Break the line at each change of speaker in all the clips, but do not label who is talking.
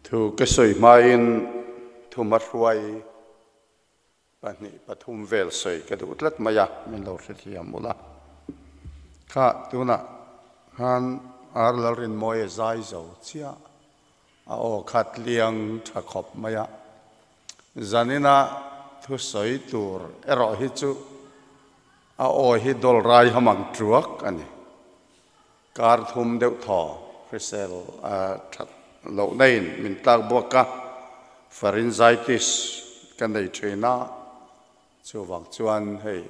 Thu ka sawi hmain thumahruai pahnih pathum vel sawi ka duh tlat mai a, min lo hrethiam ula. Kha tunah khan Ar Lalrinmawia zai zo chiah a aw khat liang tha khawp mai a. Zanina thusawi tur erawh hi chu a aw hi dawl rai hamang tuak a ni. Kar thum deuh thaw hrisel that loh naiin min tlak buak a, pharyngitis ka nei thin a, chuvang chuan hei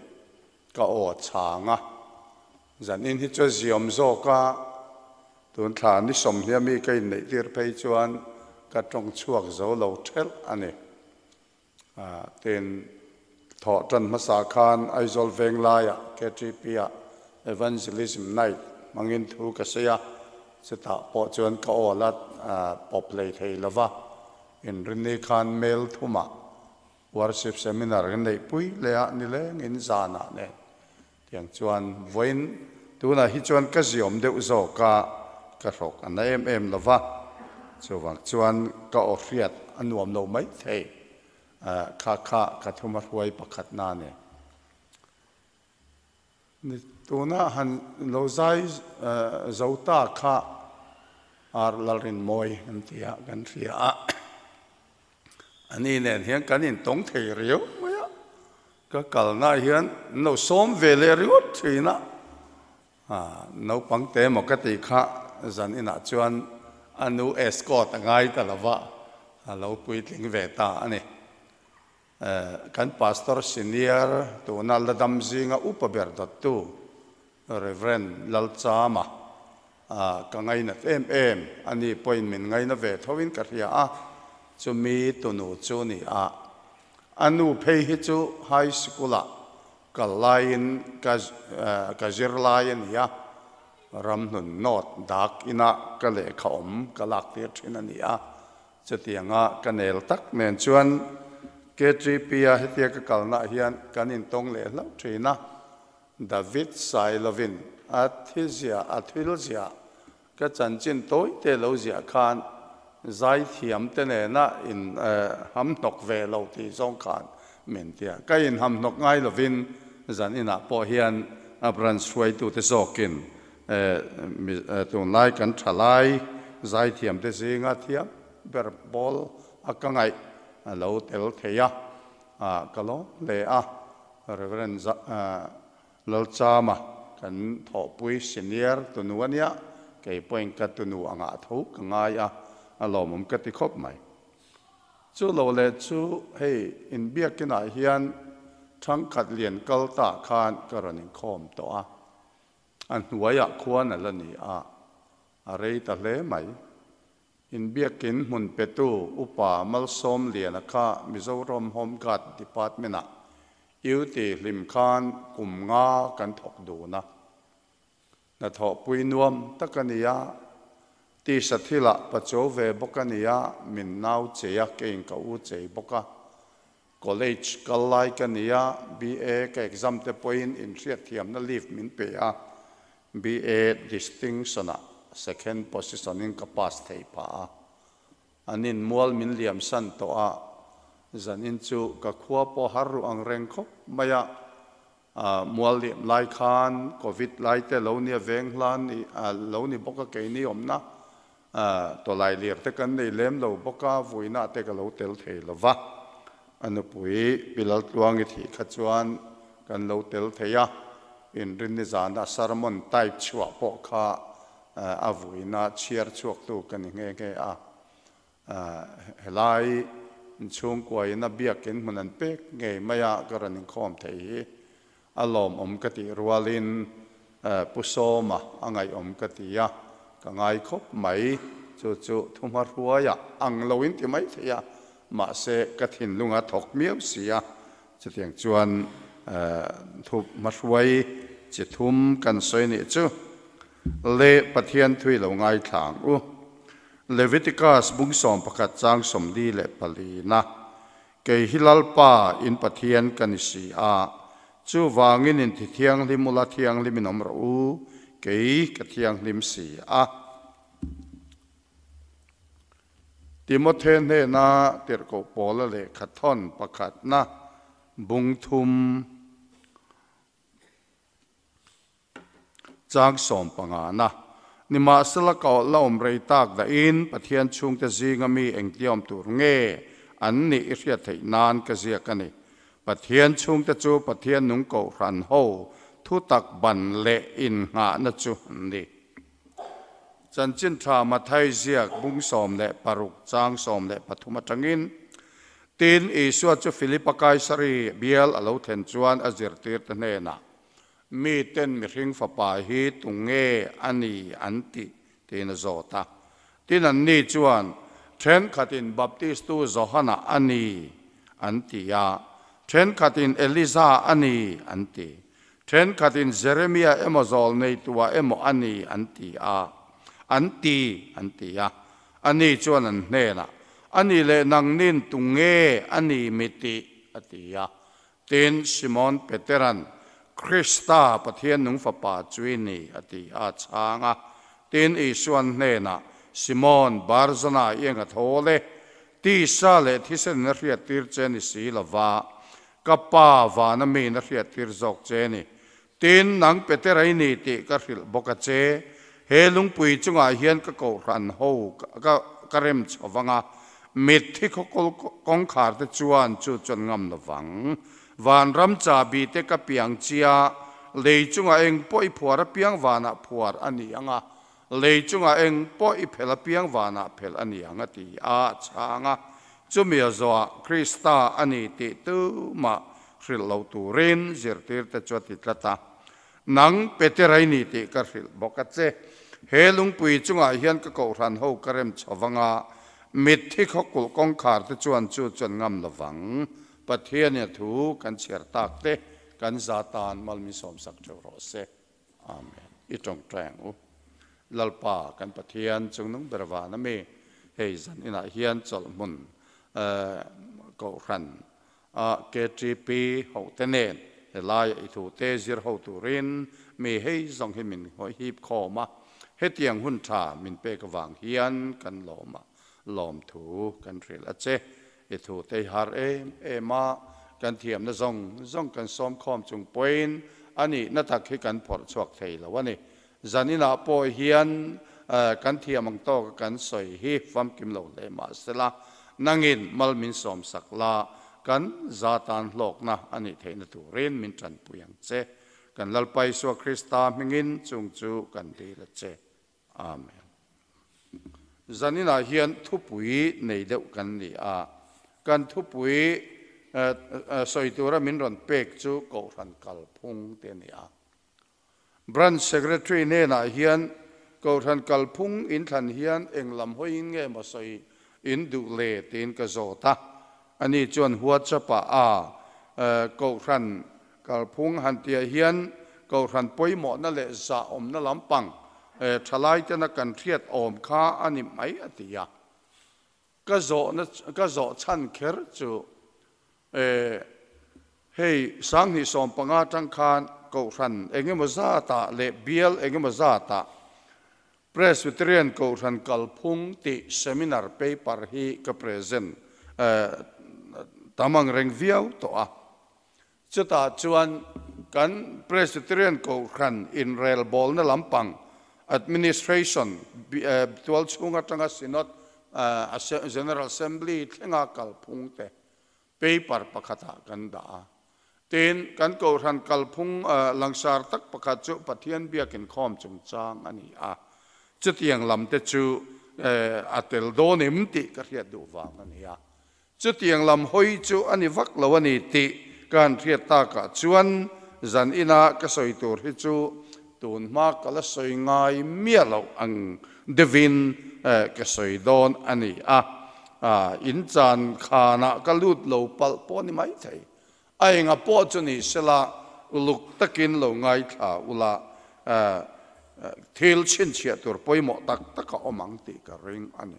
ka aw chhang a, zanin hi chu a ziawm zawk a, tun thla ni sawmhnih ami ka inneih tir phei chuan ka tawng chhuak zo lo thelh a ni. Tin, thawh tan hmasa khan Aizawl veng laiah KTP-ah Evangelism Night hmangin thu ka sawi a, chutah pawh chuan ka awl a pawp hlei thei lo va, inrinni khan mail thumah Worship Seminar kan neihpui leh a, nilengin zanah nen tiang chuan vawiin tunah hi chuan ka ziawm deuh zawk a, ka hrawk a na em em lo va, chuvang chuan ka aw hriat a nuam lo mai thei, kha kha ka thuma hruai pakhat na a ni. Ni tuna han lo zai zo ta kha Ar Lalrinmawi an ti a, kan hria a, ani nen hian kan intawng thei riau mai a. Ka kalnaah hian an lo sawm ve leh ringawt thin a, naupang te emaw ka tih kha zan inah chuan a nu escort a ngai ta lo va, a lo puitling ve ta a ni. Kan pastor senior tuna la dam zinga upa ber dawttu Rev. Lalchama ka ngainat em em a ni pawhin min ngaina ve thoin ka hria a, chumi tunu chu ni a. A nu phei hi chu high school ah kal laiin ka ka zir lai a ni a, ramhnun note dak inah ka lehkha awm ka lak tir thin a ni a, chutianga ka nel tak nen chuan KTP a hetia ka kalnaah hian kan intawng leh hlauh thin a, David Sailovin a thizia a thilzia ka chanchin tawi te lo ziah khan zaithiam te nena in hamhnawk ve lo tih zawng khan min ti a. Ka in hamhnawk ngai lovin zan inah pawh hian a branch hruaitute zawkin tunlai kan thalai zaithiam te zinga thiam ber pawl a ka ngaih a lo tel thei a, ka lawm hle a. Rev. Lalchama kan thawhpui senior tunu a nia, kei pawhin ka tunu angah tho ka ngai a, a lawmawm ka ti khawp mai. Chu lo leh chu hei inbiakinah hian thangkhat lian kal ta khan ka rawn inkhawm tawh a, a hnuaiah khuan a la ni a, a rei ta hle mai. Inbiakin hmun petu Upa Malsawmliana kha Mizoram Home Guard Department-ah UT hlim khan kum nga kan thawk dun a. Hnathawhpui nuam tak a ni a, tisa thilah pacho ve bawk a ni a, min nau chei a, keiin ka u chei bawk a. College kal lai ka ni a, BA ka exam te pawhin inhriatthiamna leave min pe a, BA distinction-ah second position-in ka pass thei phah a. An inmual min liam san tawh a, zanin chu ka khua pawh har ruh ang reng khawp mai a. Mual liam lai khan Covid lai te lo nia veng hlan lo ni bawk a keini awmna tawlai lir te kan nei lem lo bawk a, vuina te ka lo tel thei lo va. A nupui Pi Laltluangi thih kha chuan kan lo tel thei a, inrinni zana sermon type chhuah pawh kha a vuina chhiar chhuaktu ka ni nghe nghe a. Helai inchhungkuain a biakin hmun an pek ngei mai a ka rawn inkhawm thei hi a lawmawm ka tih rualin Pu Sawma a ngaihawm ka ti a, ka ngai khawp mai. Chu chu thuhma hruaia ang lo in ti mai thei a, mahse ka thinlunga thawk miau si a, chutiang chuan thuhma hruai chi thum kan sawi nih chu le Pathian thui lo ngaithla ang u. Leviticus bung 11 chang 44 na, Kei hi Lalpa in Pathian ka ni si a, chuvangin in thi thianghlim ula thianghlim in awm rawh u, kei ka thianghlim si a. Timothe hnena tirhkoh Paula lehkha thawn pakhatna bung thum chang sawmpangana nimahsela ka awlh la awm rei tak dahin Pathian chhungte zinga mi engtiawm tur nge an nih i hriat theih nan ka ziak a ni. Pathian chhungte chu Pathian nung kohhran ho thutak ban leh innghahna chu an ni. Chanchin tha Mathai ziak bung 16 chang 13 atangin, Tin, Isua chu Filipa Kaisari bial a lo thlen chuan a zirtirte hnenah, Miten mihring fapa hi tu nge a ni an tih? tiin a zawt a. Tin, anni chuan, Thenkhatin Baptistu Johana a ni an ti a, thenkhatin Eliza a ni an ti. Thenkhatin Jeremia emaw zawlneitua emaw a ni an ti a, an ti, an ti a. Ani chuan an hnenah, A ni leh nangnin tu nge a ni mi tih? a ti a. Tin, Simon Petera'n, Krista, Pathian nung Fapa chu i ni, a ti a, a chhang a. Tin, Isua'n hnenah, Simon, Barzana i eng a thawl e? Tisa leh thisen in a hriattir che ni si lova, ka Pa vana mi in a hriattir zawk che ni. Tin, nang Petera i ni tih ka hrilh bawk a che. He lungpui chungah hian ka kohhran ho ka ka rem chho vang a, mitthi khawkawl kawngkhar te chuan chu chuan ngam lo vang. Vanram chabi te ka piang chia, lei chungah eng pawh i phuar apiang vanah phuar a ni ang a, Lei chungah eng pawh i phel apiang vanah phel a ni ang a ti a, a chhang a. Chumi a zawhah Krista a ni tih tumah hrilh lo turin zirtirte chu a ti tlat a. Nang Petera i ni tih ka hrilh bawk a che. He lungpui chungah hian ka kohhran ho ka rem chho vang a, mitthi khawkulh kawngkhar te chuan chu chuan ngam lo vang. Pathianin a thu kan chhiar tak te kan za tan malmi sawmsak theuh rawh se. Amen. I tawngtai ang u. Lalpa kan Pathian chungnung ber van a mi, hei zan inah hian chawlh hmun Kohhran a KTP hote nen helaia i thute zir ho turin mi hei zawng hi min hip khawm a, hetiang hun tha min pek avang hian kan lawm a, lawmthu kan hrilh a che. I thute i har em em a, kan thiamna zawng zawng kan sawm khawm chung pawhin a nihna tak hi kan phawrh chhuak thei lo a ni. Zan inah pawh hian kan thiam ang tawka kan sawi hi famkim lo hle mah sela, nangin mal min sawm sak la, kan za tan hlawkna a nih theihna turin min tanpui ang che. Kan Lalpa Isua Krista hmingin chung chu kan dil a che. Amen. Zaninah hian thupui nei deuh kan ni a, kan thupui sawi tura min rawn pek chu Kohhran kalphung te a ni a. Branch Secretary hnenah hian Kohhran kalphung inthlan hian eng lam hawiin nge maw sawi in duh le tiin ka zawt a, ani chuan WhatsApp-ah a Kohhran Kalphung han tihah hian Kohhran pawimawhna leh zahawmna lampang thalaitena kan hriat awm kha a ni mai a ti a. Ka zawhna ka zawh chhan kher chu hei 2015 atang khan Kohhran engemaw zatah leh bial engemaw zatah Presbyterian Kohhran kalphung tih seminar paper hi ka present tam ang reng viau tawh a. Chutah chuan kan Presbyterian Kohhran inrelbawlna lampang, administration, tual chhung atanga Synod, General Assembly thlenga kalphung te paper pakhatah kan dah a. Tin, kan Kohhran kalphung langsar tak pakhat chu Pathian biakinkhawm chungchang a ni a. Chutiang lam te chu a tel dawn em tih ka hriat duh vang a ni a. Chutiang lam hawi chu a ni vak lo a ni tih ka han hriat takah chuan zan ina ka sawi tur hi chu tun hma ka la sawi ngai miah loh ang deuhin ka sawi dawn a ni a. In chan khanah ka lut lo palh pawh a ni maithei. A enga pawh chu ni sela uluk takin lo ngaithla ula thil chhinchhiah tur pawimawh tak tak a awm ang tih ka ring a ni.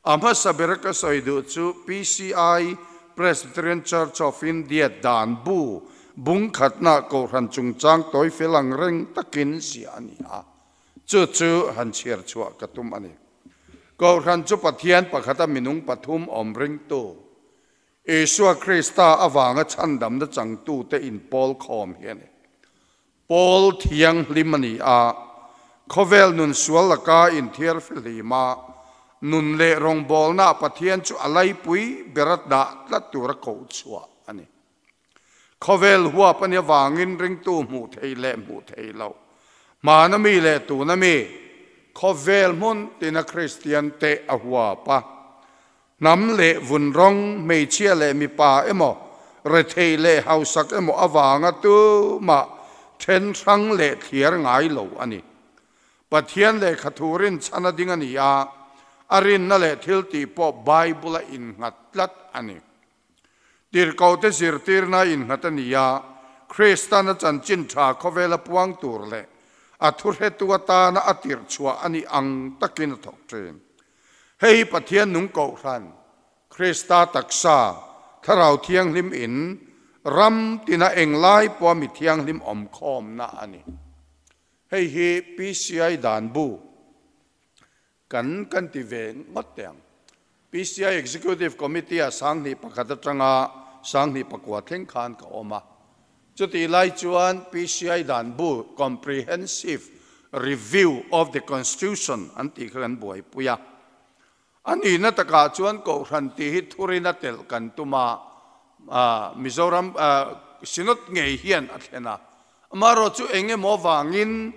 A hmasa ber ka sawi duh chu PCI, Presbyterian Church of India, dan bu bung khatna Kohhran chungchang tawi fel ang reng takin ziah a ni a, chu chu han chhiar chhuah ka tum a ni. Kohhran chu Pathian pakhata minung pathum awm ringtu, Isua Krista avanga chhandamna changtute inpawl khawm hi a ni. Pawl thianghlim a ni a, khawvel nun sual laka inthiar fihlim a, nun leh rawngbawlnaah Pathian chu a laipui bera dah tlat tura koh chhuah a ni. Khawvel huap a ni avangin ringtu hmuh theih leh hmuh theih loh, hmana mi leh tuna mi, khawvel hmun tina Kristian te a huap a. Hnam leh vun rawng, hmeichhia leh mipa emaw, rethei leh hausak emaw avanga tumah then hrang leh thliar ngai lo a ni. Pathian lehkha thu rinchhan a ding a ni a, a rinna leh thiltih pawh Bible-a innghat tlat a ni. Tirhkohte zirtirna innghat a ni a, Kristana chanchin tha khawvela puang tur leh a thuhretu atana a tirhchhuah a nih ang takin a thawk thin. Hei hi Pathian nung kohhran, Krista taksa, Thlarau Thianghlim in ram tina englai pawha mi thianghlim awm khawmna a ni. Hei hi PCI dan bu kan kan ti ve ngawt teh ang. PCI Executive Committee ah sanghnih pakhat atanga sanghnih pakua thleng khan ka awm a. Chutih lai chuan PCI dan bu Comprehensive Review of the Constitution an tih kha kan buaipui a. A nihna takah chuan Kohhran tih hi thurin a telh kan tum a, Mizoram Synod ngei hian a thlen a. Amaherawh chu eng emaw vangin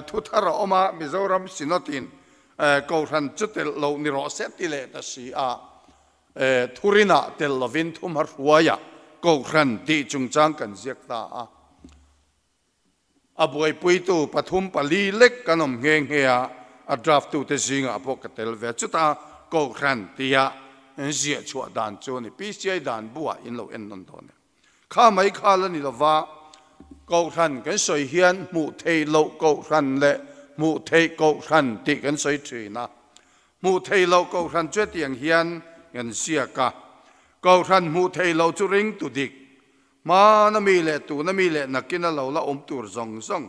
thu thar a awm a, Mizoram Synod in Kohhran chu telh loh ni rawh se ti leh ta si a. Thurinah tel lovin thumha hruaiah Kohhran tih chungchang kan ziak ta a. A buaipuitu pathum pali lek kan awm nghe nghe a, a draft tute zingah pawh ka tel ve. Chutah Kohhran tia ziah chhuah dan chu a ni. PCI dan buah in lo en nawn dawn e. Kha mai kha la ni lova, Kohhran kan sawi hian hmuh theih loh Kohhran leh hmuh theih Kohhran tih kan sawi thin a. Hmuh theih loh Kohhran chu hetiang hian kan ziak a, Kohhran hmuh theih loh chu ringtu dik, hmana mi leh tuna mi leh nakina lo la awm tur zawng zawng,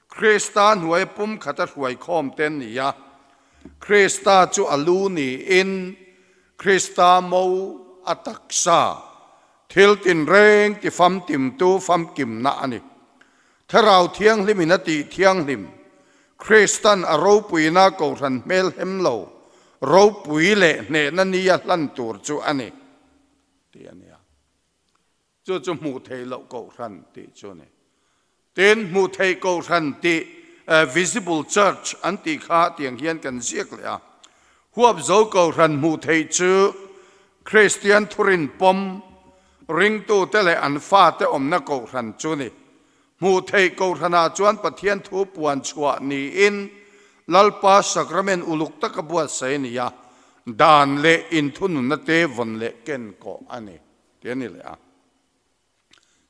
Krista hnuaia pum khata hruai khawm te an ni a. Krista chu a lu niin Krista mo a taksa, thil tinreng ti famtimtu famkimna a ni. Thlarau Thianghlimin a tih thianghlim, Kristan a ropuina Kohhran hmel hem lo, ropui leh hnehna nia hlan tur chu a ni, tih a ni a. Chu chu hmuh theih loh Kohhran tih chu a ni. Tin, hmuh theih Kohhran tih, visible church, an tih kha tiang hian kan ziak leh a. Huapzo Kohhran hmuh theih chu Kristian thurin pawm, ringtute leh an fate awmna Kohhran chu ni. Hmuh theih Kohhranah chuan Pathian thu puan chhuah niin Lalpa Sacrament uluk taka buatsaih a ni a, dan leh inthununna te vawn leh ken kawh a ni. Ti a ni leh a.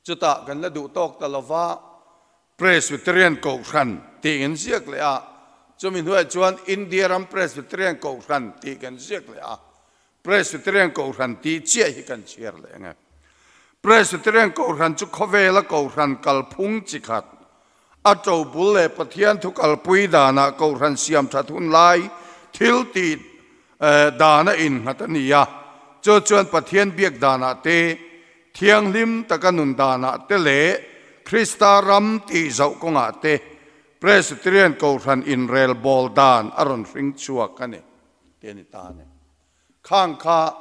Chutah kan la duh tawk ta lova, Presbyterian Kohhran tih kan ziak leh a, chumi hnuaiah chuan India ram Presbyterian Kohhran tih kan ziak leh a, Presbyterian Kohhran tih chiah hi kan chhiar leh ang e. Presbyterian Kohhran chu khawvela Kohhran kalphung chi khat, a ṭobul leh Pathian thu kalpui danah Kohhran siam ṭhat hun lai thil tih dana innghat a ni a, chu chuan Pathian biak danah te, thianghlim taka nun danah te leh Krista ram tih zauh kawngah te Presbyterian Kohhran inrel bawl dan a rawn hring chhuak a ni, tih a ni ta a ni. Khang kha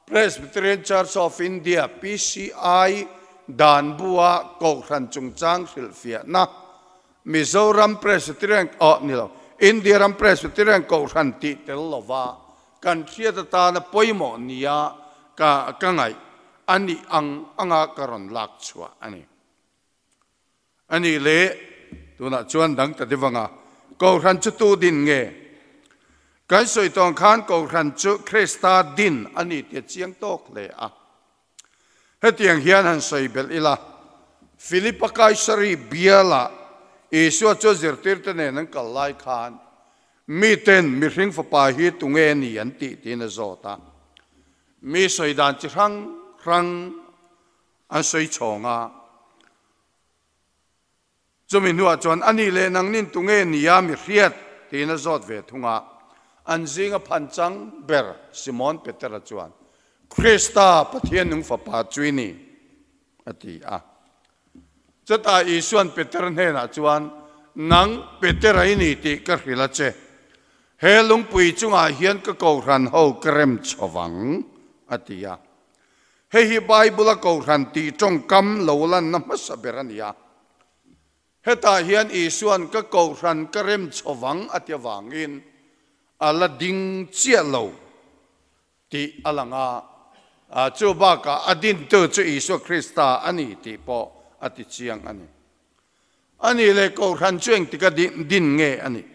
Presbyterian Church of India, PCI, dan bua Kohhran chungchang hrilhfiahna, Mizoram Presbyterian, aw ni lo, India ram Presbyterian Kohhran tih tel lova kan hriat atana pawimawh nia ka ka ngaih a nih ang anga ka rawn lak chhuah a ni. A nih leh, tunah chuan dang ta deuh anga Kohhran chu tu din nge? Kan sawi tawng khan Kohhran chu Krista din a ni tih a chiang tawk hle a. Hetiang hian han sawi belh ila, Philipa Kaisari bialah Isua chu a zirtirte nen an kal lai khan miten mihring fapa hi tunge ni an tih tiin a zawt a. Mi sawi dan chi hrang hrang an sawi chhawng a. Chumi hnuah chuan, A nih leh nangnin tunge nia mi hriat? tiin a zawt ve thung a. An zinga phanchang ber Simon Petera chuan, Krista, Pathian nung Fapa chu i ni, a ti a. Chutah Isua'n Peter hnenah chuan, Nang Petera i ni tih ka hrilh a che. He lungpui chungah hian ka kohhran ho ka rem chho vang, a ti a. Hei hi Bible-a kohhran tih tawngkam lo lanna hmasa ber a ni a. Hetah hian Isua'n ka kohhran ka rem chho vang a ti avangin a la ding chiah lo tih a lang a, chu bakah a dintu chu Isua Krista a ni tih pawh a ti chiang a ni. A nih leh kohhran chu engtika din nge a nih?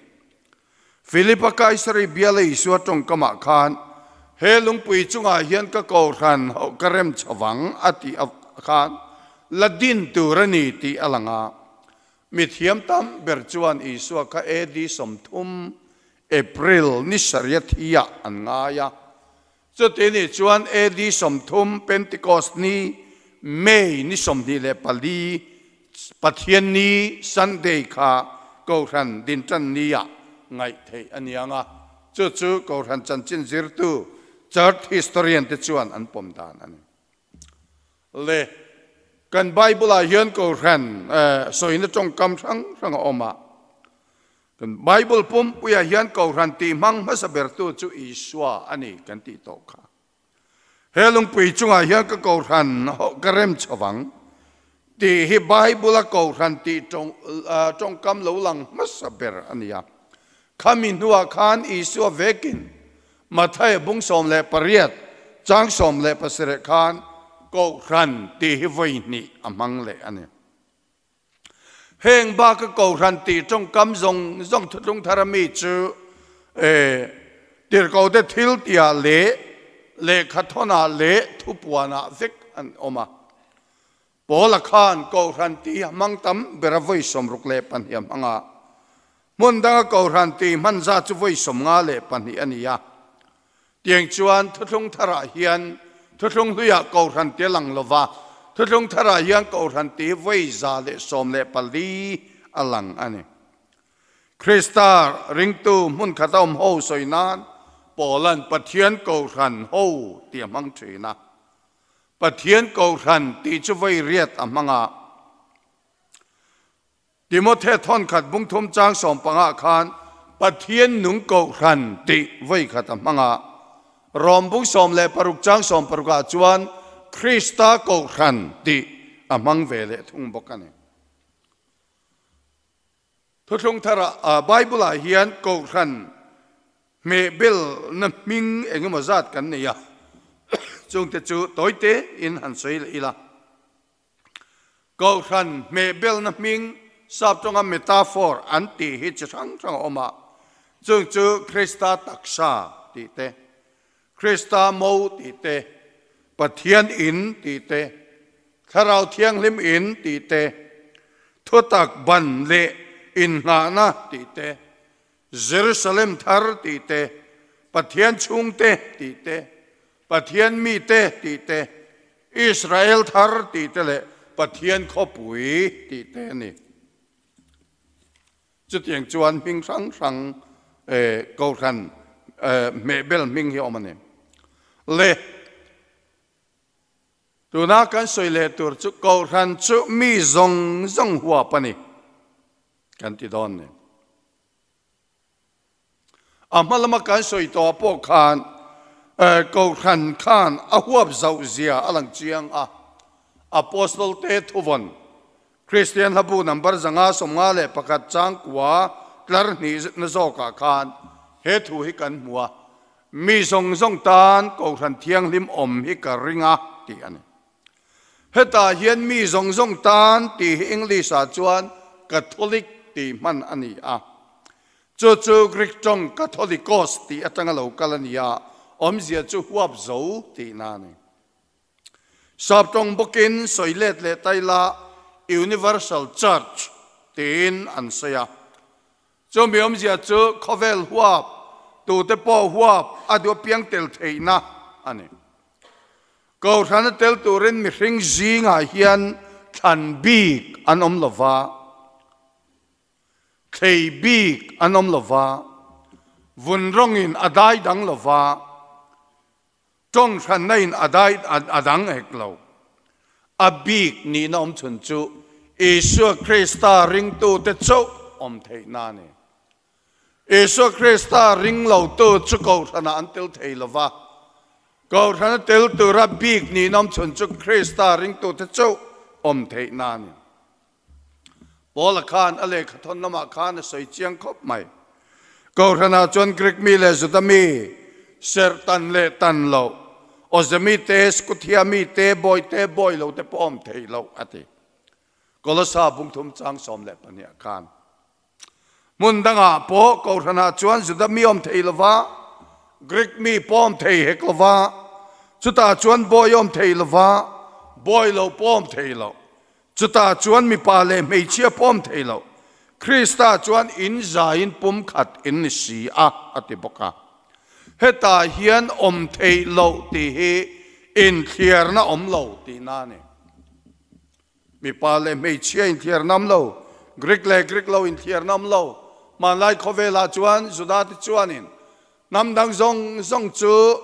Philipa Kaisari biala Isua tawngkamah khan, He lungpui chungah hian ka kohhran ho ka rem chho vang a tih khan la din tur a ni tih a lang a. Mithiam tam ber chuan Isua kha AD 30 April ni sarih a thi ah an ngai a. Chuti nih chuan AD 30 Pentecost ni, May ni 24, Pathian ni, Sunday, kha Kohhran dintan ni ah ngaih theih a ni ang a, chu chu Kohhran chanchin zirtu Church historian te chuan an pawm dan a ni. Le, kan Bible ah hian Kohhran sawina tawngkam hrang hrang a awm a, Kan Bible pumpuiah hian Kohhran tih hmang hmasa bertu chu Isua a ni kan tih tawh kha. He lungpui chungah hian ka Kohhran ho ka rem chho vang tih hi Bible-a Kohhran tih tawngkam lo lang hmasa ber a ni a. Khami hnuah khan Isua vekin Mathaia bung 18 chang 17 khan Kohhran tih hi vawi hnih a hmang leh a ni. Heng baka Kohhran tih tawngkam zawng zawng thutlung thar a mi chu tirhkohte thil tihah leh lehkha thawnah leh thupuanah vek an awm a. Paula khan Kohhran tih hmang tam ber a vawi 64 a hmang a. Hmun danga Kohhran tih hman zat chu vawi 52 a ni a. Tiang chuan thuthlung tharah hian thuthlung hluiah Kohhran ti a lang lo va, thuthlung tharah hian Kohhran ti hi vawi 114 a lang a ni. Krista ringtu hmun khata awm ho sawi nan Paula'n Pathian Kohhran ho tih a hmang thin a. Pathian Kohhran tih chu vawi riat a hmang a. Timothe thawnkhat bungthum chang 15 khan Pathian nung Kohhran tih vawi khat a hmang a. Rom bung 16 chang 16 ah chuan Krista Kohhran tih a hmang ve leh thung bawk a ni. Thuthlung thara Bible ah hian Kohhran hmehbelna hming engemaw zat kan nei a, chungte chu tawite in han sawi leh ila. Kohhran hmehbelna hming sap tawnga metaphor an tih hi chi hrang hrang a awm a, chung chu Krista taksa tih te, Krista mo tih te, Pathian in tih te, Thlarau Thianghlim in tih te, thutak ban leh innghahna tih te, Jerusalem thar tih te, Pathian chhungte tih te, Pathian mite tih te, Israel thar tih te leh Pathian khawpui tih te a ni. Chutiang chuan hming hrang hrang Kohhran hmehbel hming hi a awm a ni. Le, tuna kan sawi leh tur chu Kohhran chu mi zawng zawng huap a ni kan ti dawn ni. A hma lama kan sawi tawh pawh khan Kohhran khan a huap zauh zia a lang chiang a. Apostol te thuvawn, Kristian hlabu number 551 changkua tlar hnih na zawkah khan he thu hi kan hmu a, Mi zawng zawng tan Kohhran thianghlim awm hi ka ring a tih a ni. Hetah hian mi zawng zawng tan tih hi English-ah chuan Catholic tih hman a ni a. Chu chu Greek tawng Katholikos tih atanga lo kal a ni a, awmzia chu huap zo tihna a ni. Sap tawng bawkin sawi let leh taila Universal Church tiin an sawi a. Chumi awmzia chu khawvel huap, tute pawh huap a duh apiang tel theihna a ni. Kohhrana tel turin mihring zingah hian thlan bik an awm lova. Thlei bik an awm lo va, Vun rawngin a dai dang lo va, tawng hranna in a dai a dang hek lo. A bik nihna awm chhun chu Isua Krista ringtute chauh awm theihna a ni. Isua Krista ring lotu chu kohhranah an tel thei lo va, kohhrana tel tura bik nihna awm chhun chu Krista ringtute chauh awm theihna a ni. Paula khan a lehkha thawn lamah khan a sawi chiang khawp mai. Kohhranah chuan Greek mi leh Juda mi, serh tan leh tan loh, awze mi te, Skuthia mi te, bawi te, bawi lo te pawh awm thei loh a ti. Kolosa bungthum chang 12 ah khan. Hmun dangah pawh Kohhranah chuan Juda mi awm thei lova, Greek mi pawh awm thei hek lova, chutah chuan bawi awm thei lova, bawi lo pawh awm thei lo, chutah chuan mipa leh hmeichhia pawh awm thei lo, Krista chuan in zaiin pumkhat in ni si a, a ti bawk a. Hetah hian awm theih loh tih hi inthliarna awm lo tihna a ni. Mipa leh hmeichhia inthiar nam lo, Greek leh Greek lo inthiar nam lo. Hmanlai khawvelah chuan Juda te chuanin hnam dang zawng zawng chu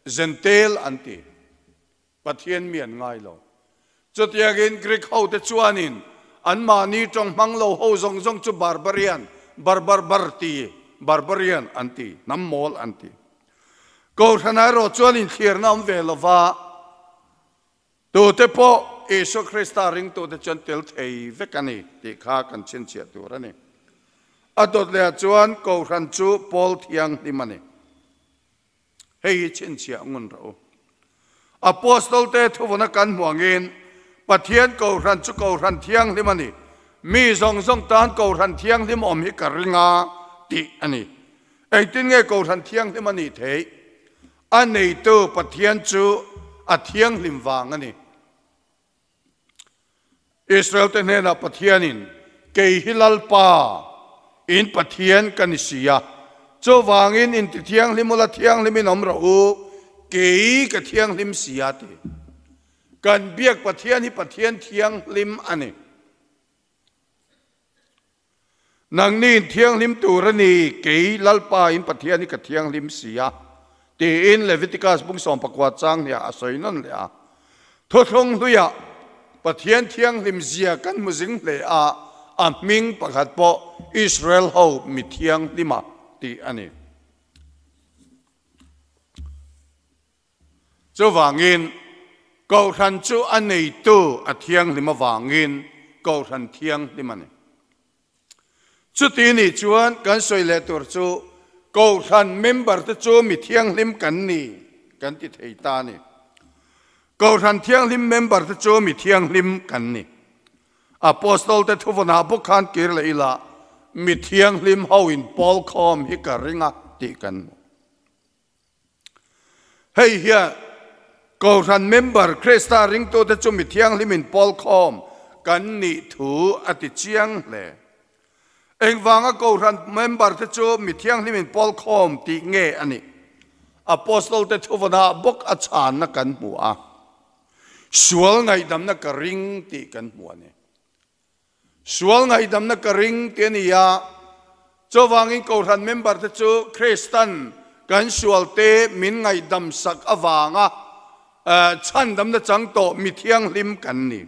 Gentile an ti. Pathian mi an ngai lo. Chutiangin Greek ho te chuanin anmahni tawng hmang lo ho zawng zawng chu Barbarian, barbar bar ti, barbarian an ti, hnam mawl an ti. Kohhran erawh chuan inthiarna awm ve lova, Tute pawh Isua Krista ringtute chuan tel thei vek a ni tih kha kan chhinchhiah tur a ni. A dawt lehah chuan Kohhran chu Pawl Thianghlim a ni. Hei hi chhinchhiah ngun rawh u. Apostolte thuvuna kan hmu angin Pathian Kohhran chu Kohhran Thianghlim a ni. Mi zawng zawng tan Kohhran Thianghlim awm hi ka ring a tih a ni. Engtin nge Kohhran Thianghlim a nih theih? A neitu Pathian chu a thianghlim vang a ni. Israel-te hnenah Pathianin, Kei hi Lalpa, in Pathian ka ni si a, chuvangin inti thianghlim ula thianghlimin awm rawh u, kei ka thianghlim si a ti. Kan biak Pathian hi Pathian thianghlim a ni. Nangni in thianghlim tur a ni, kei Lalpa in Pathian hi ka thianghlim si a, tiin Leviticus bung 19 chang hniah a sawi nawn leh a. Thuthlung hluiah Pathian thianghlim zia kan hmu zing hle a, a hming pakhat pawh Israel ho mi thianghlima tih a ni. Chuvangin, Kohhran chu a neitu a thianghlim avangin Kohhran thianghlim a ni. Chuti nih chuan kan sawi leh tur chu Kohhran member te chu mi thianghlim kan ni kan ti thei ta a ni. Kohhran thianghlim member te chu mi thianghlim kan ni. Apostol te thuvawnah bawk khan kir leh ila mi thianghlim ho in pawl khawm hi ka ring a tih kan hmu. Hei hian Kohhran member Krista ringtute chu mi thianghlimin pawl khawm kan nih thu a ti chiang hle. Engvanga Kohhran member te chu mi thianghlimin pawl khawm tih nge a nih? Apostol te thuvawnah bawk a chhanna kan hmu a. Sual ngaihdamna ka ring tih kan hmu a ni. Sual ngaihdamna ka ring ti a ni a, chuvangin Kohhran member te chu Kristan kan sualte min ngaihdam sak avanga chhandamna chang tawh mi thianghlim kan ni.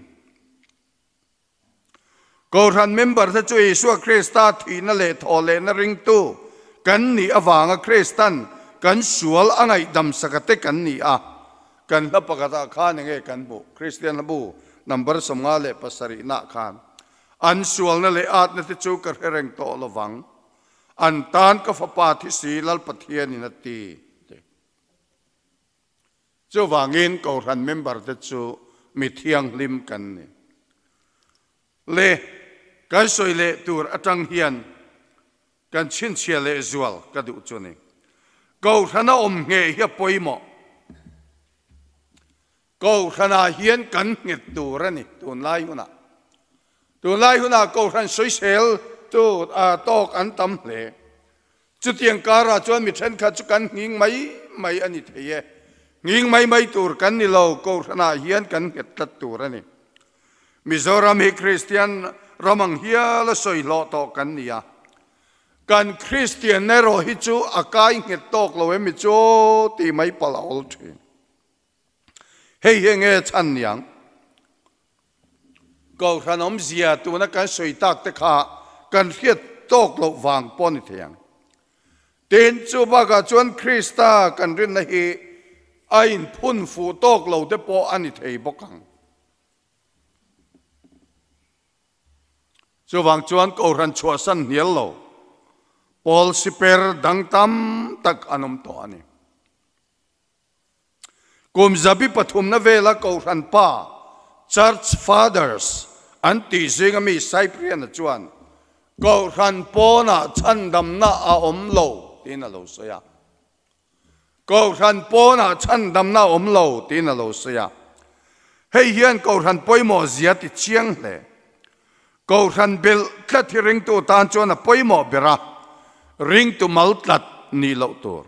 Kohhran member te chu Isua Krista thihna leh thawhlehna ringtu kan nih avanga Kristan kan sual a ngaihdam sak a te kan ni a, Kan hla pakhatah khan enge kan hmuh? Kristian hlabu number 57 nah khan, An sualna leh atna te chu ka hre reng tawh lovang, an tan ka fapa thi si Lal Pathianin a ti, ti. Chuvangin Kohhran member te chu mi thianghlim kan ni. Le, kan sawi leh tur atang hian Kan chhinchhiah leh zual ka duh chu ni. Kohhrana awm ngheh hi a pawimawh. Kohhranah hian kan nghet tur a ni tunlai hunah. Tunlai hunah Kohhran sawisel tu tawk an tam hle. Chutiang karah chuan mi thenkhat chu kan nghing mai mai a ni thei e. Nghing mai mai tur kan ni lo, Kohhranah hian kan nghet tlat tur a ni. Mizoram hi Kristian ram ang hial a sawi hlawh tawh kan ni a. Kan Kristian erawh hi chu a kai nghet tawk lo em i chu aw tih mai palh a awl thin. Hei hi enge chhan niang? Kohhran awmzia tuna kan sawi tak te kha kan hriat tawk loh vang pawh a ni thei ang. Tin, chu bakah chuan Krista kan rinna hi a inphun fuh tawk lo te pawh a ni thei bawk ang. Chuvang chuan Kohhran chhuahsan hnial lo pawl siper dang tam tak an awm tawh a ni. Kum zabi pathumna vela Kohhran pa, Church Fathers, an tih zinga mi Cyprian-a chuan Kohhran pawnah chhandamna a awm lo tiin a lo sawi a. Kohhran pawnah chhandamna a awm lo tiin a lo sawi a. Hei hian Kohhran pawimawh zia ti chiang hle. Kohhran belh tlat hi ringtu tan chuan a pawimawh ber a, ringtu mal tlat nih loh tur.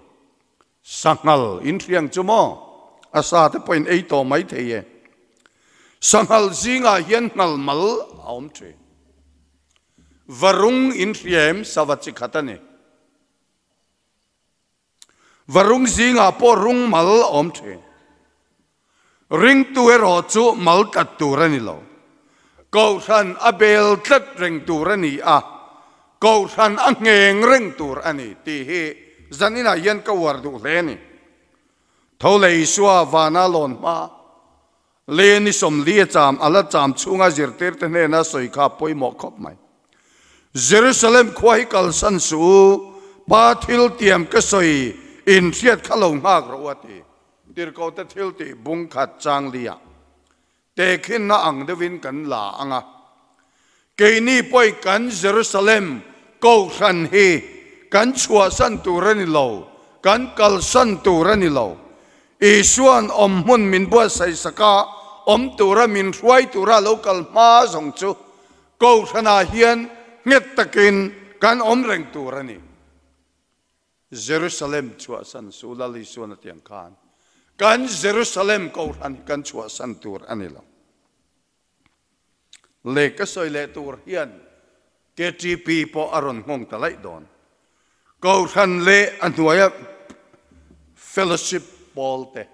Sanghal in hriang chu maw? A sa te pawhin ei tawh mai thei e. Sanghal zingah hian nghal mal a awm thin. Varung in hriam sava chi khat a ni. Varung zingah pawh rung mal a awm thin. Ringtu erawh chu mal tlat tur a ni lo. Kohhran a bel tlat reng tur a ni a, Kohhran a ngheng reng tur a ni tih hi zaninah hian ka uar duh hle a ni. Tho leh Isua vana lawn hma, Lei ni 40 a cham, a la cham chhunga zirtirte hnena sawi kha a pawimawh khawp mai. Jerusalem khua hi kalsan suh u, Pa thil tiam ka sawi in hriat kha lo nghak rawh u a ti. Tirhkohte thil tih bung khat chang li ah tehkhinna ang deuhin kan la ang a. Keini pawhin kan Jerusalem Kohhran hi kan chhuahsan tur a ni lo, kan kalsan tur a ni lo. Isua'n awm hmun min buatsaih sak a, awm tura min hruai tura lo kal hma zawng chu Kohhranah hian nghet takin kan awm reng tur a ni. Jerusalem chhuahsan su Lal Isua'n a tiang khan kan Jerusalem Kohhran hi kan chhuahsan tur a ni lo. Leh ka sawi leh tur hian KTP pawh a rawn nghawng ta laih dawn. Kohhran leh a hnuaia Fellowship pawl te.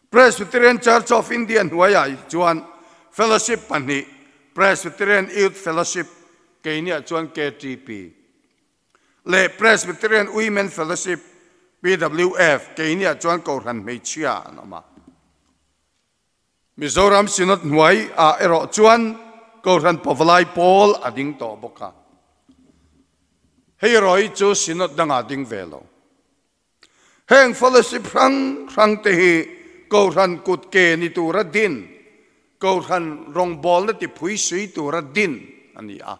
Presbyterian Church of India hnuaiah hi chuan Fellowship pahnih, Presbyterian Youth Fellowship, keiniah chuan KTP, leh Presbyterian Women Fellowship, PWF, keiniah chuan Kohhran Hmeichhia an awm a. Mizoram Synod hnuai ah erawh chuan Kohhran Pavalai pawl a ding tawh bawk a. Hei erawh hi chu Synod dangah a ding ve lo. Heng fellowship hrang hrang te hi Kohhran kut ke ni tura din, Kohhran rawngbawlna ti phui sui tura din a ni a.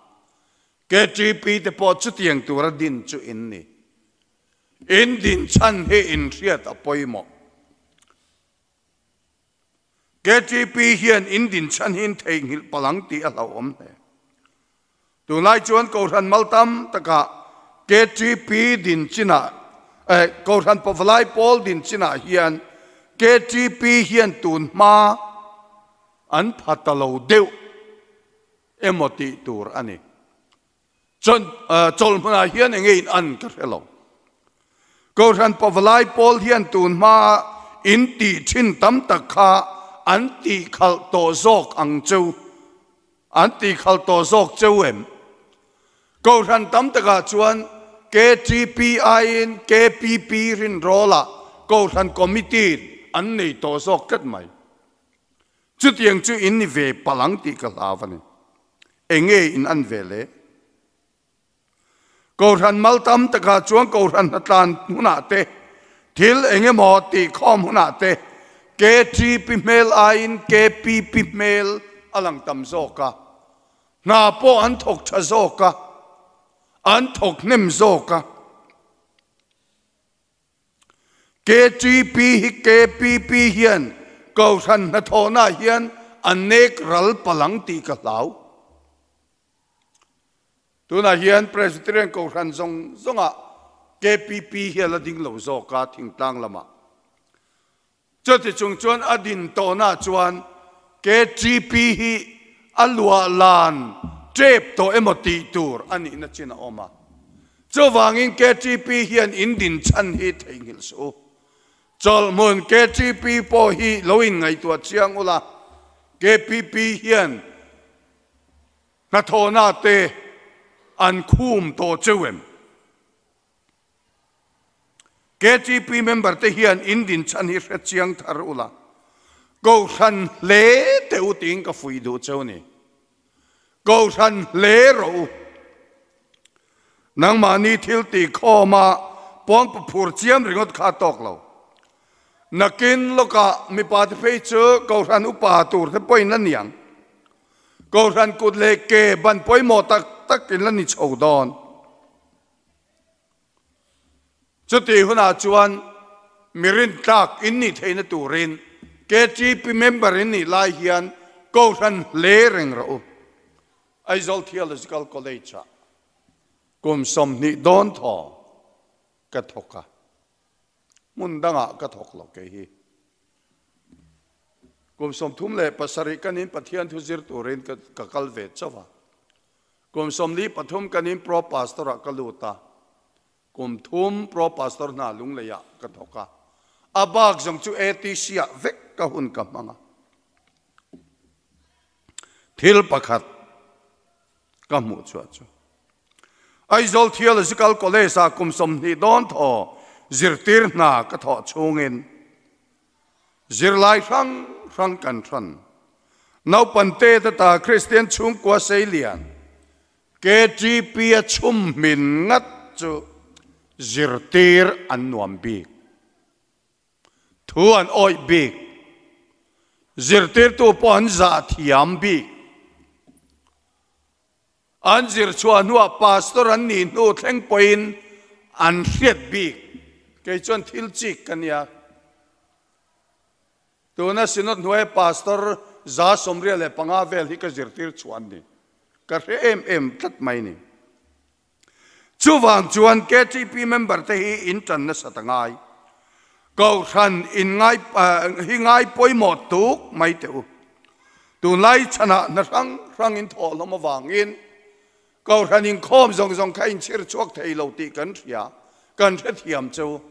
KTP te pawh chutiang tura din chu in ni. In din chhan hi inhriat a pawimawh. KTP hian in din chhan hi in theihnghilh palh ang tih a hlauhawm hle. Tunlai chuan Kohhran mal tam takah KTP din chinah eh Kohhran Pavalai pawl din chinah hian KTP hian tun hma an pha ta lo deuh emaw tih tur a ni. Chuan chawlhmunah hian enge in an ka hre lo. Kohhran Pavalai pawl hian tun hma in tih thin tam tak kha an tih khalh tawh zawk ang cheu, an tih khalh tawh zawk cheu em? Kohhran tam takah chuan KTPI in KPP rinrawlah Kohhran Committee an nei tawh zawk tlat mai. Chutiang chu in ni ve palh ang tih ka hlau a ni. Enge in an ve le? Kohhran mal tam takah chuan Kohhran hnatlan hunah te, thil eng emaw tih khawm hunah te KTP hmel aiin KPP hmel a lang tam zawk a, hna pawh an thawk tha zawk a, an thawk hnem zawk a. KTP hi KPP hian Kohhran hnathawhnaah hian a nek ral palang tih ka hlau. Tunah hian Presbyterian Kohhran zawng zawngah KPP hi a la ding lo zawk a thingtlang lamah. Chuti chung chuan a din tawhnaah chuan KTP hi a luah lan Tep tawh emaw tih tur a nihna chin a awm a. Chuvangin KTP hian in din chhan hi theihnghilh suh u. Chawlhhmun KTP pawh hi lo inngaihtuah chiang ula, KPP hian hnathawhna te an khum tawh cheu em? KTP member te hian in din chhan hi hre chiang thar ula, Kohhran hle teh u tiin ka fuih duh cheu ni. Kohhran hle rawh u. Nangmahni thil tih khawma pawngpa phur chiam ringawt kha a tawk lo. Nakin lawkah mipa te phei chu Kohhran upa tur te pawhin la niang. Kohhran kut leh ke ban pawimawh tak tak in la ni chho dawn. Chutih hunah chuan mi rintlak in nih theihna turin KTP member in nih lai hian Kohhran hle reng rawh u. Aizawl Theological College-ah kum 20 dawn thaw ka thawk a, hmun dangah ka thawk lo kei hi. Kum 37 kanin Pathian thu zir turin ka kal ve chauh a. Kum 43 kanin Pro Pastor-ah ka lut a, kum thum Pro Pastor hna Lungleiah ka thawk a, a bak zawng chu ATC-ah vek ka hun ka hmang a. Thil pakhat ka hmuh chhuah chu Aizawl Theological College-ah kum 20 dawn thaw zirtir hna ka thawh chhungin zirlai hrang hrang kan hran. Naupangte te ta Kristian chhungkua seilian KTP a chhum hmin ngat chu zirtir an nuam bik. Thu an awih bik. Zirtirtu pawh an zah thiam bik. An zir chhuah hnuah pastor an nih hnu thleng pawhin an hriat bik. Kei chuan thil chik ka nia. Tuna Synod hnuaia pastor 185 vel hi ka zirtir chhuah an ni. Ka hre em em tlat mai ni. Chuvang chuan KTP member te hi in tan nasat a ngai. Kohhran in ngai hi ngai pawimawh tuk mai teh u. Tunlai chhanah hna hrang hrang in thawh hlawm avangin Kohhran inkhawm zawng zawng kha inchhir chhuak thei lo tih kan hria, kan hrethiam chu.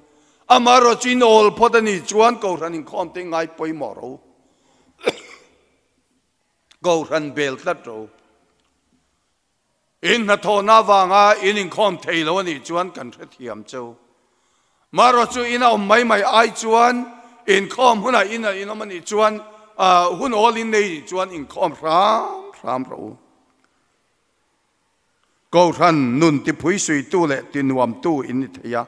Amaherawhchu in awl phawt a nih chuan Kohhran inkhawm te ngai pawimawh ro. Kohhran bel tlat ro. In hnathawhna avanga in inkhawm thei lo a nih chuan kan hrethiam chu. Marawh chu ina awm mai mai ai chuan inkhawm hunah ina in awm a nih chuan hun awl in nei nih chuan inkhawm hram hram rawh u. Kohhran nun tiphui suitu leh tinuamtu in ni thei a,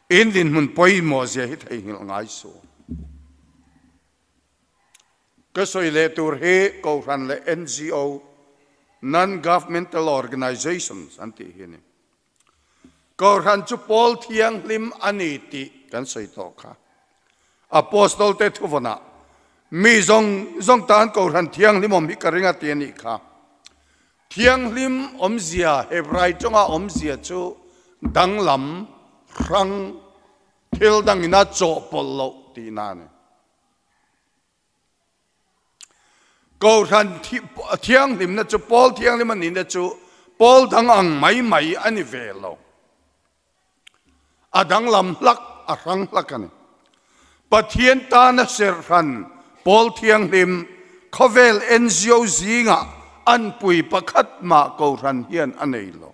in dinhmun pawimawh zia hi theihnghilh ngai suh. Ka sawi leh tur hi Kohhran leh NGO, Non-Governmental Organizations, an tih hi a ni. Kohhran chu Pawl Thianghlim a ni tih kan sawi tawh kha. Apostol te thuvawnah, Mi zawng zawng tan Kohhran Thianghlim awm hi ka ring a ti a nih kha. Thianghlim awmzia, Hebrai tawnga awmzia chu danglam, hrang, thil dangin a chawhpawlh loh tihna a ni. Kohhran thianghlimna chu Pawl thianghlim a nihna chu Pawl dang ang mai mai a ni ve lo. A danglam hlak, a hrang hlak a ni. Pathian tana serhran Pawl thianghlim khawvel NGO zingah anpui pakhat mah Kohhran hian a nei lo.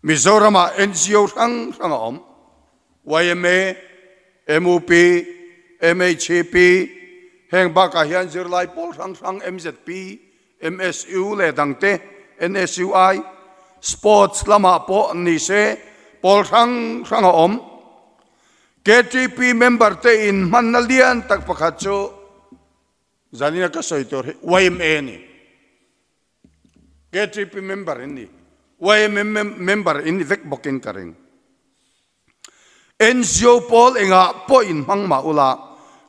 Mizoramah NGO hrang hrang a awm, yma, mup, MHEP, heng bakah hian zirlai pawl hrang hrang mzp, MSU leh dangte, NSUI, sports lamah pawh ni se pawl hrang hrang a awm. Ktp member te inhmanna lian tak pakhat chu zanina ka sawi tur hi yma a ni. KTP member in ni, YMM member in ni vek bawkin ka ring. NGO pawl engah pawh in hmang mah ula,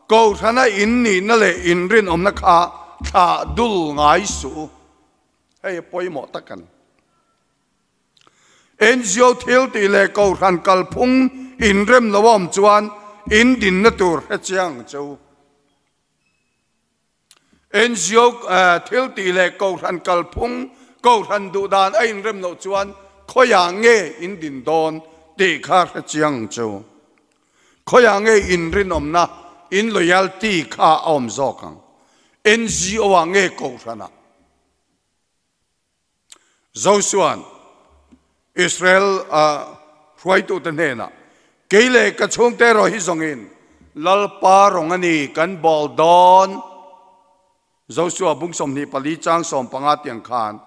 Kohhrana in nihna leh in rinawmna kha thlah dul ngai suh u. Hei a pawimawh tak a ni. NGO thil tih leh Kohhran kalphung inrem lo a awm chuan in dinna tur hre chiang ang che u. NGO thil tih leh Kohhran kalphung, Kohhran duh dan a inrem loh chuan khawiah nge in din dawn tih kha hre chiang ang chu. Khawiah nge in rinawmna, in loyalty kha a awm zawk ang? NGO ah nge Kohhran ah? Josua'n Israel hruaitute hnenah, Kei leh ka chhungte erawh hi zawngin Lalpa rawng a ni kan bawl dawn. Josua bung 24 chang 15 tiang khan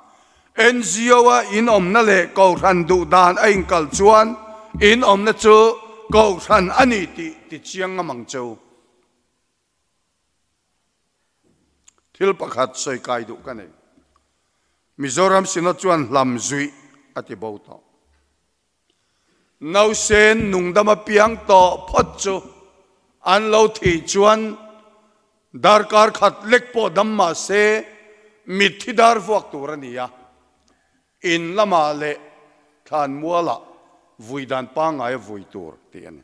NGO-a in awmna leh Kohhran duh dan a inkal chuan in awmna chu Kohhran a ni tih tichiang ngam ang cheu. Thil pakhat sawi kai duh ka nei. Mizoram Synod chuan hlam zuih a ti bo tawh. Nausen nungdam a piang tawh phawt chu an lo thih chuan darkar khat lek pawh dam mah se mitthi dar vuak tur a ni a. In lamah leh thlanmualah vui dan pangngai a vui tur tih a ni.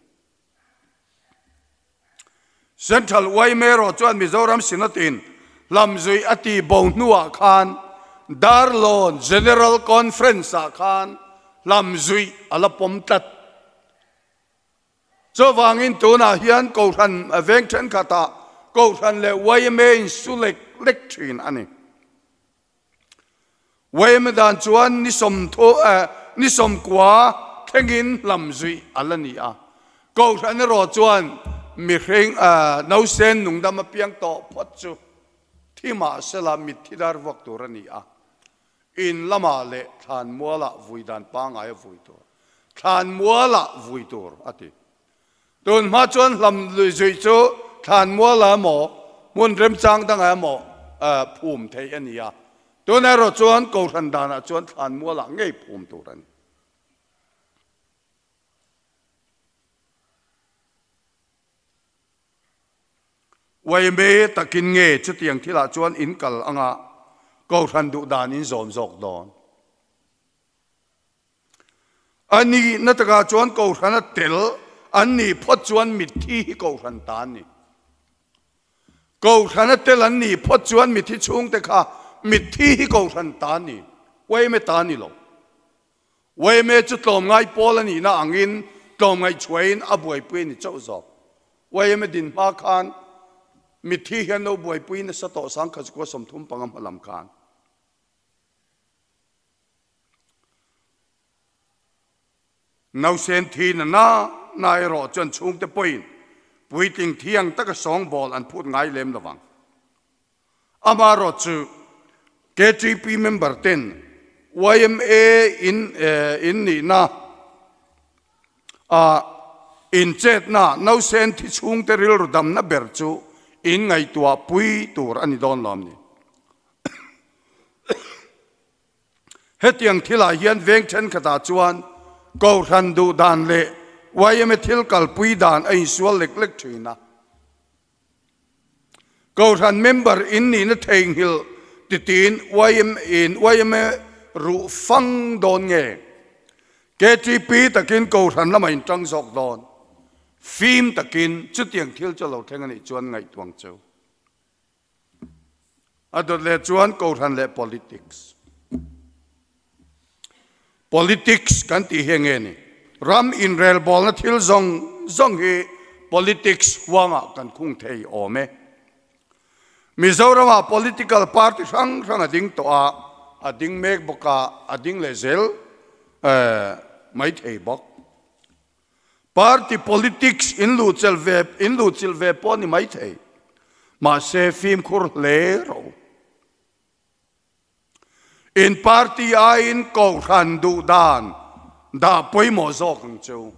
Central yma erawh chuan Mizoram Synod-in hlamzuih a tih bo hnuah khan Darlawn General Conference-ah khan hlamzuih a la pawm tlat. Chuvangin tunah hian Kohhran veng thenkhatah Kohhran leh yma in su lek lek thin a ni. Yma dan chuan ni sawmthu ni sawmkua thlengin hlamzuih a la ni a. Kohhran erawh chuan mihring nausen nungdam a piang tawh phawt chu thi mahsela mitthi dar vuak tur a ni a. In lamah leh thlanmualah vui dan pangngai a vui tur, thlanmualah vui tur a ti. Tun hma chuan hlam zuih chu thlanmuala emaw, hmun remchang dangah emaw phum theih a ni a. Tun erawh chuan Kohhran danah chuan thlanmualah ngei phum tur a ni. Uaime takin nge chutiang thilah chuan in kal anga Kohhran duh dan in zawm zawk dawn? A nihna takah chuan Kohhran a tel an nih phawt chuan mitthi hi Kohhran ta an ni. Kohhran a tel an nih phawt chuan mitthi chhungte kha mitthi hi Kohhran ta an ni, Uaime ta a ni lo. Uaime chu tlawmngai pawl a nihna angin tlawmngaih chhuahin a buaipui a ni chauh zawk. Uaime din hma khan mitthi hian lo buaipui nasa tawh sangkhat 35 hma lam khan. Nausen thi na na na erawh chuan chhungte pawhin puitling thiang taka sawngbawl an phut ngai lem lovang. Amaherawh chu KTP member ten yma in in nihna ah inchetna nausen thi chhungte rilru damna ber chu in ngaihtuah pui tur a ni dawn lo ni. Hetiang thilah hian veng thenkhatah chuan Kohhran duh dan leh yma thil kalpui dan a insual lek lek thin a. Kohhran member in nihna theihnghilh titiin yma in yma ruh fang dawn nge? Ktp takin Kohhran lamah in tang zawk dawn? Fim takin chutiang thil chu a lo thleng a nih chuan ngaihtuang cheu. A dawt leh chuan Kohhran leh Politics. Politics kan tih hi enge ni? Ram inrelbawlna thil zawng zawng hi politics huangah kan khung thei awm e. Mizoramah political party hrang hrang a ding tawh a, a ding mek bawk a, a ding leh zel mai thei bawk. Party politics in luhchilh ve in luhchilh ve pawh a ni maithei. Mahse fimkhur hle ro. In party aiin Kohhran duh dan dah pawimawh zawk ang chu.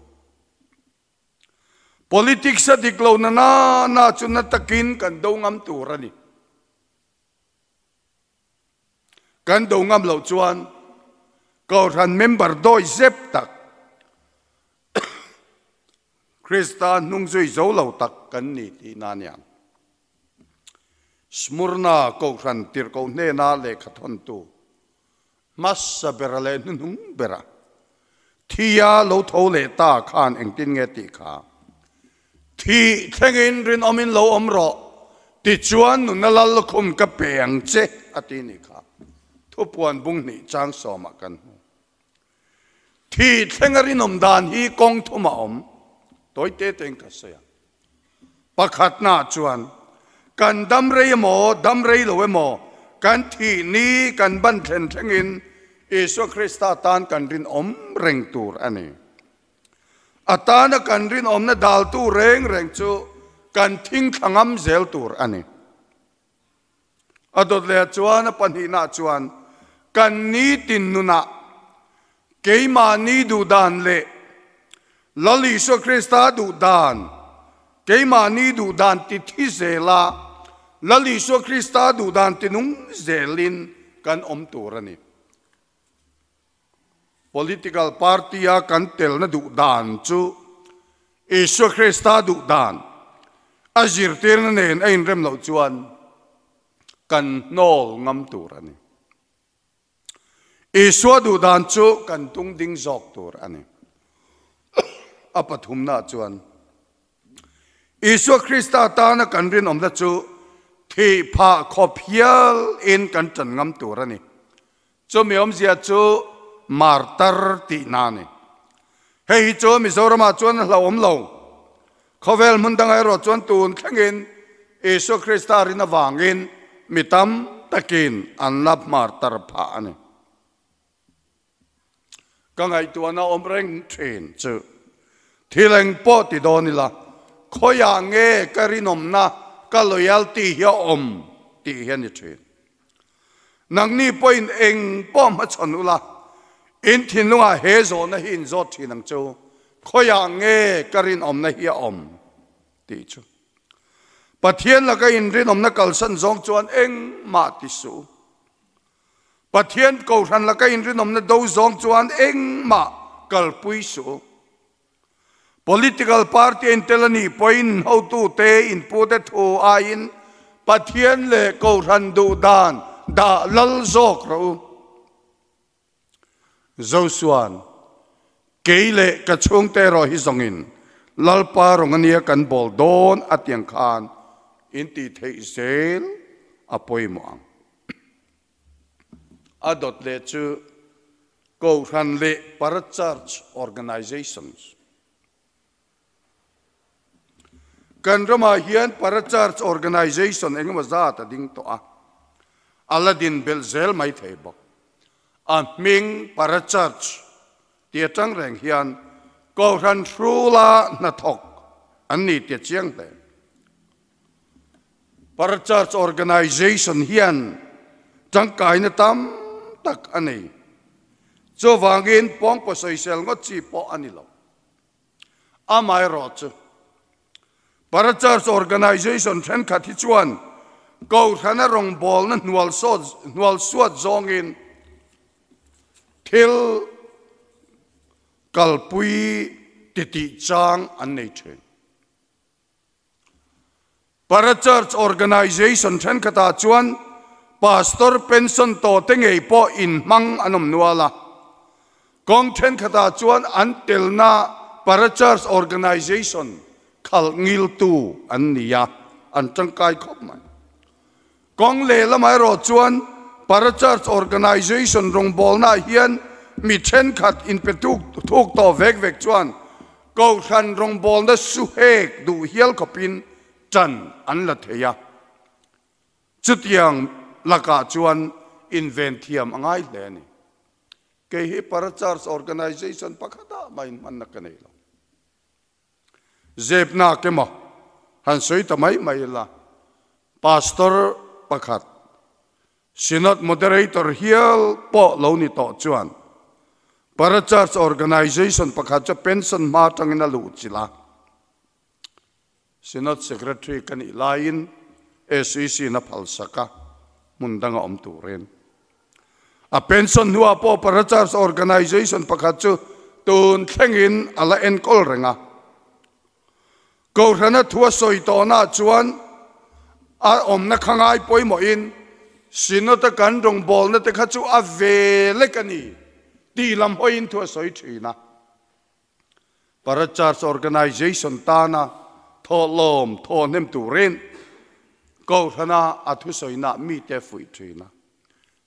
Politics a dik lo na na na chu na takin kan do ngam tur a ni. Kan do ngam loh chuan Kohhran member dawi zep tak, Krista hnung zui zo lo tak kan ni tihna a niang. Smurna Kohhran tirhkoh hnena lehkha thawntu hmasa bera leh hnuhnung bera thia lo tho leh ta khan engtin nge tih kha, Thih thlengin rinawmin lo awm rawh. Tichuan nuna lal lukhum ka pe ang che a ti nih kha. Thupuan bung hnih chang sawmah kan hmu. Thih thleng a rinawm dan hi kawng thum a awm. Tawi te tein ka sawi ang. Pakhatnaah chuan kan dam rei emaw, dam rei lo emaw, kan thih ni kan ban thlen thlengin Isua Krista tan kan rinawm reng tur a ni. A tana kan rinawmna daltu reng reng chu kan thingthla ngam zel tur a ni. A dawt leh chuan a pahnihna chuan kan nitin nunah keimahni duhdan leh Lal Isua Krista duhdan, keimahni duhdan ti thi zela Lal Isua Krista duhdan ti nung zelin kan awm tur a ni. Political party-a kan telna duh dan chu Isua Krista duh dan a zirtirna nen a inrem loh chuan kan hnawl ngam tur a ni. Isua duh dan chu kan tung ding zawk tur a ni. A pathumna chuan Isua Krista tana kan rinawmna chu thih phah khawp hial in kan ṭan ngam tur a ni. Chumi awmzia chu martar tihna a ni. Hei hi chu Mizoramah chuan a hlauhawm lo. Khawvel hmun dangah erawh chuan tun thlengin Isua Krista rin avangin mi tam takin an la martar phah a ni. Ka ngaihtuahna awm reng thin chu thil eng pawh ti dawn ila, khawiah nge ka rinawmna, ka loyalty hi a awm tih hi a ni thin. Nangni pawhin eng pawh hmachhawn ula, in thinlungah he zawhna hi in zawt thin ang chu, khawiah nge ka rinawmna hi a awm tih chu. Pathian laka in rinawmna kalsan zawng chuan engmah ti suh u. Pathian Kohhran laka inrinawmna do zawng chuan engmah kalpui suh u. Political party a intel a nih pawhin hotute inpute thu aiin Pathian leh Kohhran duhdan dah lal zawk rawh u. Josua'n, Kei leh ka chhungte erawh hi zawngin Lalpa rawn ania kan bawl dawn a tiang khan intih theih zel a pawimawh ang. A dawt leh chu Kohhran leh Para-Church Organizations. Kan ramah hian Para-Church Organization engemaw zat a ding tawh a, a la din belh zel mai thei bawk. A hming Para-Church tih atang reng hian Kohhran hrula hnathawk an ni tih a chiang hle. Para Church Organization hian tangkaina tam tak a nei. Chuvangin pawngpaw sawisel ngawt chi pawh a ni lo. Amaherawhchu, Para Church Organization thenkhat hi chuan Kohhrana rawngbawlna hnual suat zawngin thil kalpui titih chang an nei thin. Para Church Organization thenkhatah chuan Pastor pension tawhte ngei pawh inhmang an awm nual a. Kawng thenkhatah chuan an telna Para Church Organization khalh ngiltu an ni a, an tangkai khawp mai. Kawng lehlamah erawh chuan Para Church Organization rawngbawlnaah hian mi thenkhat inpe thuk tawh vek vek chuan Kohhran rawngbawlna suhek duh hial khawpin tan an la thei a. Chutiang lakah chuan inven thiam a ngai hle a ni. Kei hi Para Church Organization pakhatah mah inhmanna ka nei lo. Zepnak emaw han sawi ta mai mai ila, Pastor pakhat, Synod Moderator hial pawh lo ni tawh chuan Para Church Organization pakhat chu pension hma atangin a luh chilh a. Synod Secretary ka nih laiin SEC in a phalsak a, hmun danga awm turin. A pension hnuah pawh Para Church Organization pakhat chu tun thlengin a la enkawl reng a. Kohhrana thu a sawi tawhnah chuan a awmna kha ngai pawimawhin Synod-a kan rawngbawlna te kha chu a ve lek a ni tih lam hawiin thu a sawi thin a. Para Church Organization tana thawhlawm thawhnem turin. Kohhrana a thusawina mite fuih thin a,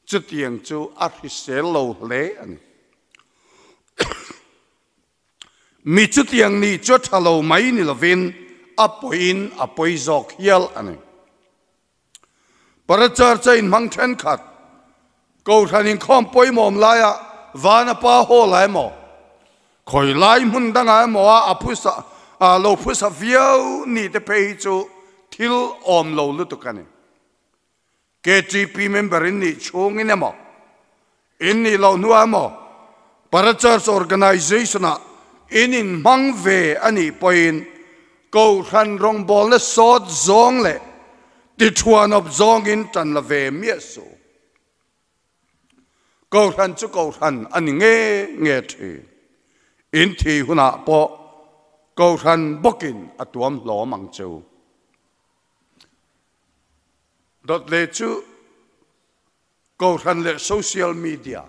chutiang chu a hrisel lo hle a ni. Mi chutiang nih chu a tha lo mai ni lovin a pawiin a pawi zawk hial a ni. Paracharcha inhmang thenkhat, Kohhran inkhawm pawimawm laia Vana Pa Hall ah emaw, khawi lai hmun dangah emaw a a phusa a lo phusa viau ni te phei hi chu thil awm lo lutuk a ni. KTP member in nih chhungin emaw, in nih loh hnuah emaw Parachurch Organization ah in inhmang ve a nih pawhin Kohhran rawngbawlna sawt zawng leh tithuanawp zawngin tan la ve miah suh. Kohhran chu Kohhran a ni nge nge thin. In thi hunah pawh Kohhran bawkin a tuam hlawm ang cheu. Dawt leh chu Kohhran leh social media.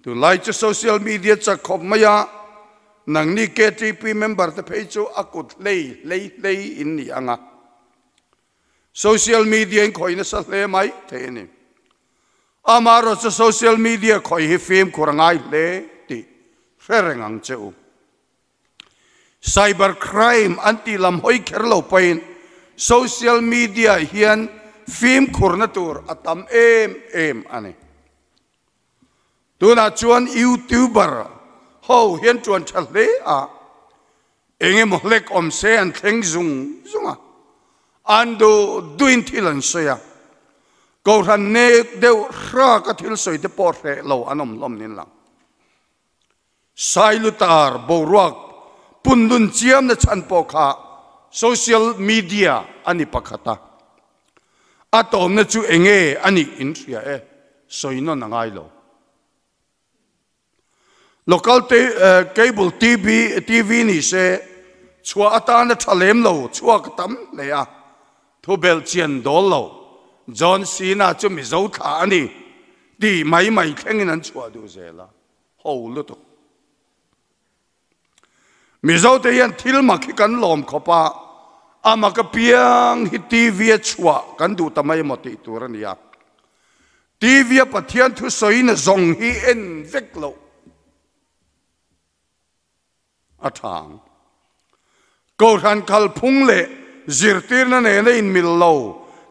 Tunlai chu social media chak khawp mai a, nangni KTP member te phei chu a kut hlei hlei hlei in ni ang a. Social media in khawih nasa hle mai thei a ni. Amaherawh chu social media khawih hi fimkhur a ngai hle tih hre reng ang che u. Cyber crime an tih lam hawi kher lo pawhin social media hian fimkhurna tur a tam em em a ni. Tunah chuan YouTuber ho hian tuan tha hle a, eng emaw hlek awm se an thleng zung zung a, an duh duhin thil an sawi a, Kohhran nek deuh hraka thil sawi te pawh hreh lo an awm hlawm nin lang. Sailutar boruak punlun chiamna chhan pawh kha social media a ni pakhat a, a tawmna chu enge a nih in hria e, sawi nawn a ngai lo. Local cable TV TV ni se chhuah atana tha lem lo chhuak a tam hle a, Thu belh chian dawl lo, John Cena chu Mizo thlah a ni tih mai mai thlengin an chhuah duh zel a, ho lutuk. Mizote hian thil mak hi kan lawm khawp a, a mak apiang hi TV a chhuah kan duh ta mai emaw tih tur a ni a. TV a Pathian thusawina zawng hi en vek loh. A tha ang. Kohhran kalphung leh zirtirna nena inmil lo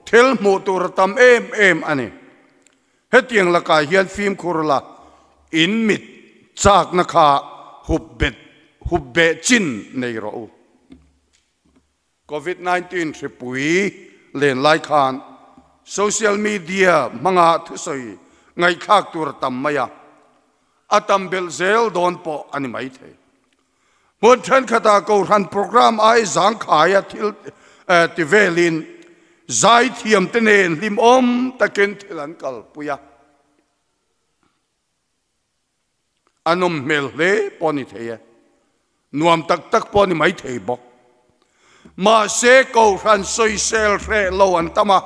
thil hmuh tur a tam em em a ni. Hetiang lakah hian fimkhur la in mit chakna kha hup bet hup beh chin nei rawh u. Covid 19 hripui len lai khan social media hmanga thusawi ngaihthlak tur a tam mai a, a tam belh zel dawn pawh a ni maithei. Hmun thenkhatah Kohhran programme ai zangkhaia thil ti velin zaithiamte nen hlimawm takin thil an kalpui a. A nawm hmel hle pawh a ni thei e, nuam tak tak pawh a ni mai thei bawk. Mahse, Kohhran sawisel hreh lo an tam a,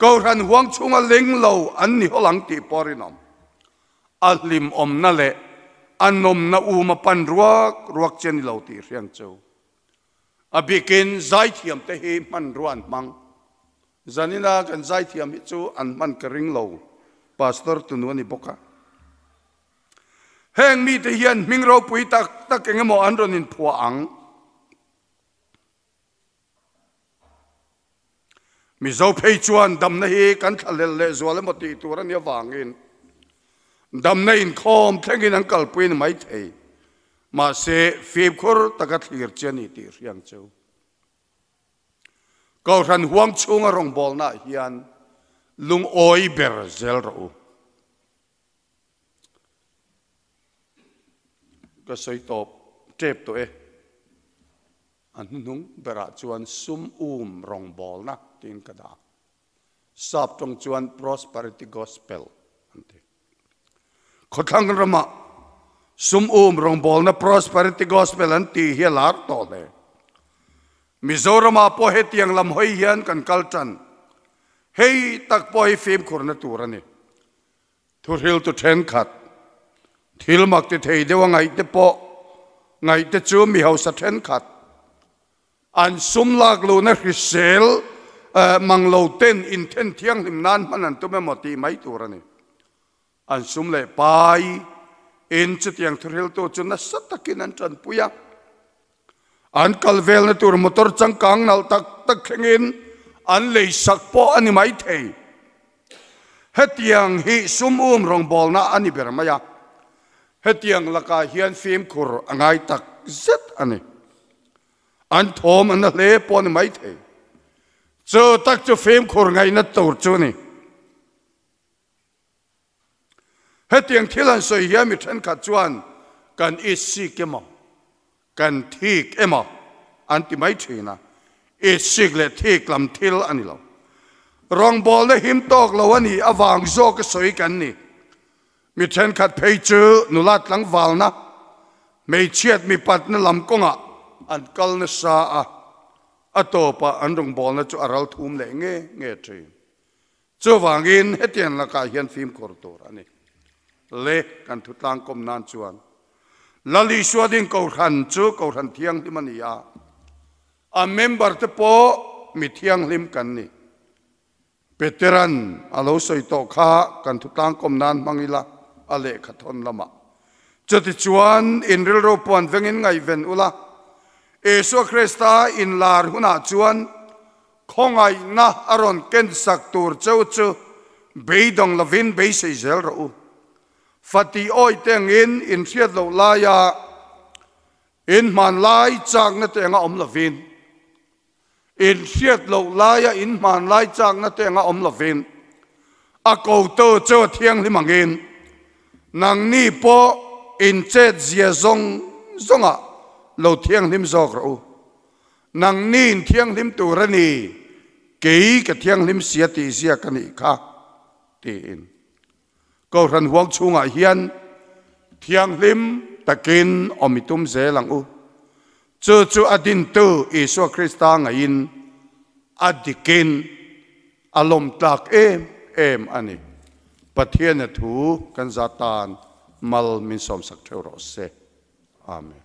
Kohhran huang chhunga leng lo an ni hawl ang tih pawh a rinawm. A hlimawmna leh a nawmna um a pan ruak ruak chi a ni lo tih hriang chu. A bikin zaithiamte hi hmanrua an hmang. Zanina kan zaithiam hi chu an hman ka ring lo, Pastor tunu a ni bawk a. Heng mite hian hming ropui tak tak eng emaw an rawn inphuah ang. Mizo phei chuan damna hi kan thlahlel leh zual emaw tih tur a nih avangin damna inkhawm thlengin an kalpui a ni maithei. Mahse, fimkhur taka thlir chi a ni tih hriang chu. Kohhran huang chhunga rawngbawlnaah hian lungawi ber zel rawh u. Ka sawi tawp tep tawh e. A hnuhnung berah chuan sum um rawngbawlna tiin ka dah. Sap tawng chuan prosperity gospel an ti. Khawthlang ramah sum um rawngbawlna prosperity gospel an tih hi a lar tawh hle. Mizoramah pawh hetiang lam hawi hian kan kal tan. Hei tak pawh hi fimkhurna tur a ni. Thuhriltu thenkhat, thil mak ti thei deuha ngaihte pawh ngaihte chu mi hausa thenkhat. An sum lak lohna hrisel mang lo ten inthen thianghlim nan hman an tum emaw tih mai tur a ni. An sum leh pai in chutiang thuhriltu chu nasa takin an tanpui a. An kal velna tur motor changkang nalh tak tak thlengin an lei sak pawh a ni mai thei. Hetiang hi sum um rawngbawlna a ni ber mai a, hetiang lakah hian fimkhur a ngai tak zet a ni. An thawm a na hle pawh a ni mai thei. Chu tak chu fimkhur ngaihna tur chu a ni. Hetiang thil han sawi hian mi thenkhat chuan kan itsik emaw, kan thik emaw an ti mai thin a, itsik leh thik lam thil a ni lo. Rawngbawlna him tawk lo a nih avang zawka sawi kan ni. Mi thenkhat phei chu nula tlangvalna, hmeichhiat mipatna lam kawngah an kal nasa a, a tawpah an rawngbawlna chu a ral thum leh nge nge thin. Chuvangin hetiang lakah hian fimkhur tur a ni. Le kan thutlang kawm nan chuan Lal Isua ding Kohhran chu Kohhran Thianghlim a ni a, a member te pawh mi thianghlim kan ni. Peteran a lo sawi tawh kha kan thutlang kawm nan hmang ila a lehkha thawn lamah. Chutichuan in rilru puan vengin ngaihven ula, Isua Krista inlar hunah chuan Khawngaihna a rawn ken sak tur cheu chu beidawng lovin beisei zel rawh u. Fati awi te angin inhriat loh laia inhmanlai chakna te anga awm lovin, inhriat loh laia inhmanlai chakna te anga awm lovin, a kotu chu a thianghlim angin nangni pawh inchet zia zawng zawngah lo thianghlim zawk rawh u. Nangni'n thianghlim tur a ni, kei ka thianghlim sia tih ziak a nih kha, tiin. Kohhran huang chhungah hian thianghlim takin awm i tum zel ang u. Chu chu a dintu Isua Krista ngaiin a dikin a lawmtlak em em a ni. Pathiana thu kan za tan mal min sawmsak theuh rawh se. Amen.